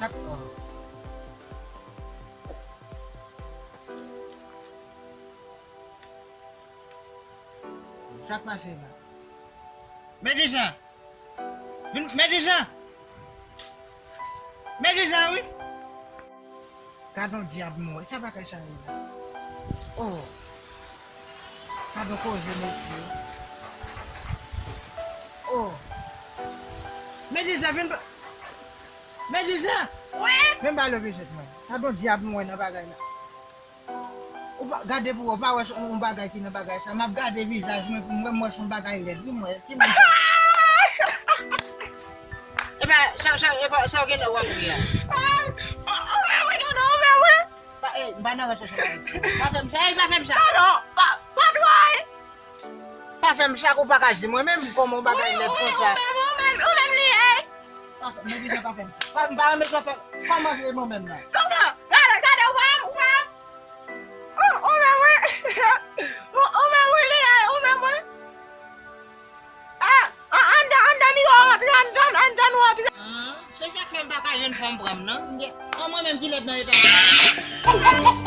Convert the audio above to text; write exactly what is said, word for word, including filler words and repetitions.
Sa k pase la? Mèt Jan! Vin, Mèt Jan! Mèt Jan, wi! Gadon dyab mwen, sa bagay sa ye la? Oh! Gadon koze, mesye. Oh! Mèt Jan, vin ba-, Mèt Jan! Wi! Vin ba le vizit mwen. Gadon dyab mwen nan bagay la. Ou pa, gade pou wè, ou pa wè se yon bagay ki nan bagay sa. M ap gade vizaj mwen pou m wè, m wè se yon bagay lèd, wi, mwen. Ki moun sa? Epa, sa, sa, epa, sa w gen lè w ap ri a? Ou menm wi, tonton, ou menm wi. Pa, eh, m pa nan resepsyon. Pa fè m sa, eh, pa fè m sa. Non, non, pa, pa dwe. Pa fè m sa, ou pa ka di mwen menm kòman yon bagay lèd konsa. Ou menm, ou menm, ou menm li ye. Pa fè, men deja pa fè m sa. Pa, m pa renmen sa fè. Kòman se mwen menm nan? Tonton, gade, gade, ou wè, ou wè. Ou, ou menm wi. Ou, ou menm wi li ye, ou menm wi. Ah, ah, anndan, anndan miwa w antre, anndan, anndan nou antre. Ah, se sa k fè m pa ka jwenn fanm pran m nan. M gen, ah, mwen menm ki lèd nan eta sa.